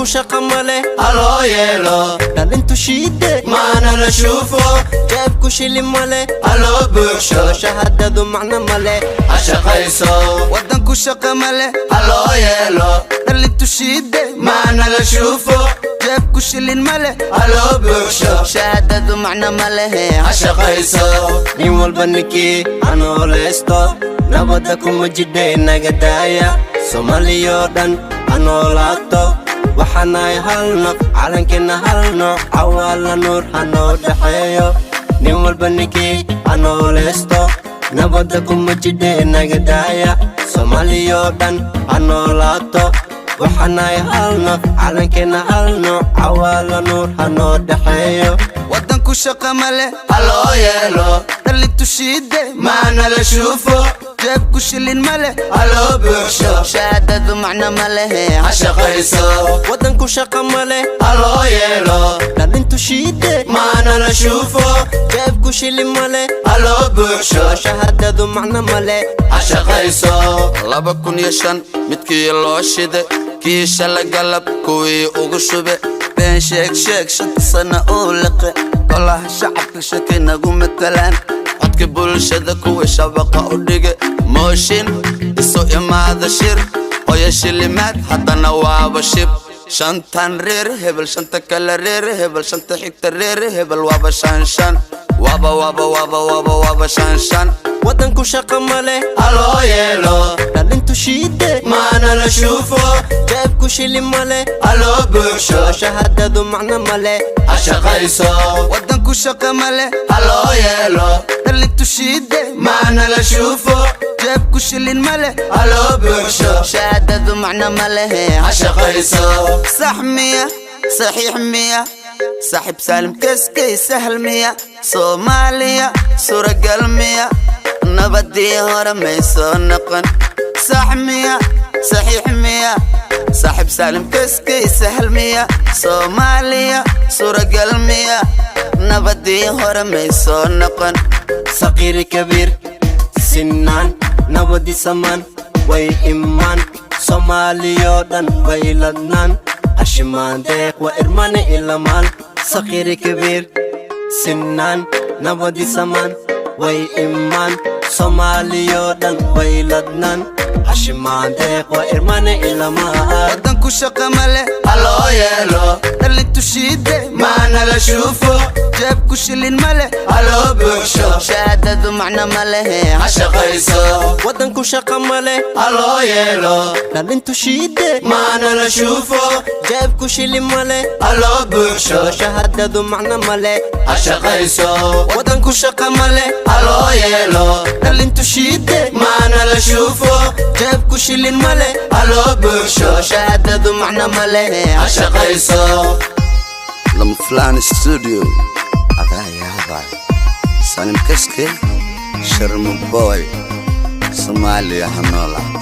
Waddanku shaqa male, Haloo yeelo. Dhalintu shiide, Maana la shuufo. Jeebku shilin male, Haloo buuxsho. Shahaadadu macno male, Ha shaqayso. Waddanku shaqa male, Haloo yeelo. Dhalintu shiide, Maana la shuufo. Jeebku shilin male, Haloo buuxsho. Shahaadadu macno ma lehe, Ha shaqayso. Nin walba ninkii hanoolaysto, nabadda kuma jidhay naga daaya. Soomaaliyoo dhan ha noolaato. Waxaanahay hal naf, calankeenna hal nooc, Cawaala Nuur ha noo dhexeeyo. Nin walba ninkii ha noolaysto, nabadda kuma jidhay naga daaya. Soomaaliyoo dhan ha noolaato. Waxaanahay hal naf, calankeenna hal nooc, Cawaala Nuur ha noo dhexeeyo. Waddanku shaqa male, Haloo yeelo. Dhalintu shiide, Maana la shuufo. Jeebku shilin male, Haloo buuxsho. Shahaadadu macno ma lehe, Ha shaqayso. Waddanku shaqa male, Haloo yeelo. Dhalintu shiide, Maana la shuufo. Jeebku shilin male, Haloo buuxsho. Shahaadadu macno male, Ha shaqayso. 2005 midkii loo shide, kii shala galab kuwii ugu shube, been sheeg sheeg, 5-ta sana uu liqe. Golaha shacabka shaki nagu matalaan, codka bulshada kuwii shabaqa u dhige, mooshin isu imaada, shir hoya shilimaad, haddana waaba shib. Shantan reer hebel, shanta kale reer hebel, shanta xigta reer hebel, waaba shan shan, waaba waaba waaba waaba waaba shan shan. Waddanku shaqa male, Haloo yeelo. Dhalintu shiide, Maana la shuufo. Jeebku shilin male, Haloo buuxsho. Shahaadadu macno male, Ha shaqayso. Waddanku shaqa male, Haloo yeelo. Dhalintu shiide, Maana la shuufo. Jeebku shilin male, Haloo buuxsho. Shahaadadu macno ma lehe, Ha shaqayso. Sax miya, saxiix miya, saaxiib Saalim Keskey, sahal miya? Soomaaliya suuragal miya? Nabadii hore may soo noqon. Sax miya, saxiix miya, saaxiib Saalim Keskey, sahal miya? Soomaaliya suuragal miya? Nabadii hore may soo noqon. Saqiiri kabiir sinaan, nabadi samaan way imaan, Soomaaliyoo dhan way ladnaan, hashimaan deeq waa irmane ilamaan. Saqiiri kabiir sinaan, nabadi samaan way imaan, Soomaaliyoo dhan way ladnaan, hashimaan deeq waa irmane ilamaan. Waddanku shaqa male, Haloo yeelo. Dhalintu shiide, Maana la shuufo. Jeebku shilin male, Haloo buuxsho. Shahaadadu macno ma lehe, Ha shaqayso. Waddanku shaqa male, Haloo yeelo. Dhalintu shiide, Maana la shuufo. Jeebku shilin male, Haloo buuxsho. Shahaadadu macno male, Ha shaqayso. Waddanku shaqa male, Haloo yeelo. Dhalintu shiide, Maana la shuufo. Jeebku shilin male, Haloo buuxsho. Shahaadadu macno ma lehe, Ha shaqayso. Lama Filaan Studio, adaa yaabay. Salim Kaske, Sharma Boy, Soomaaliya ha noolaato.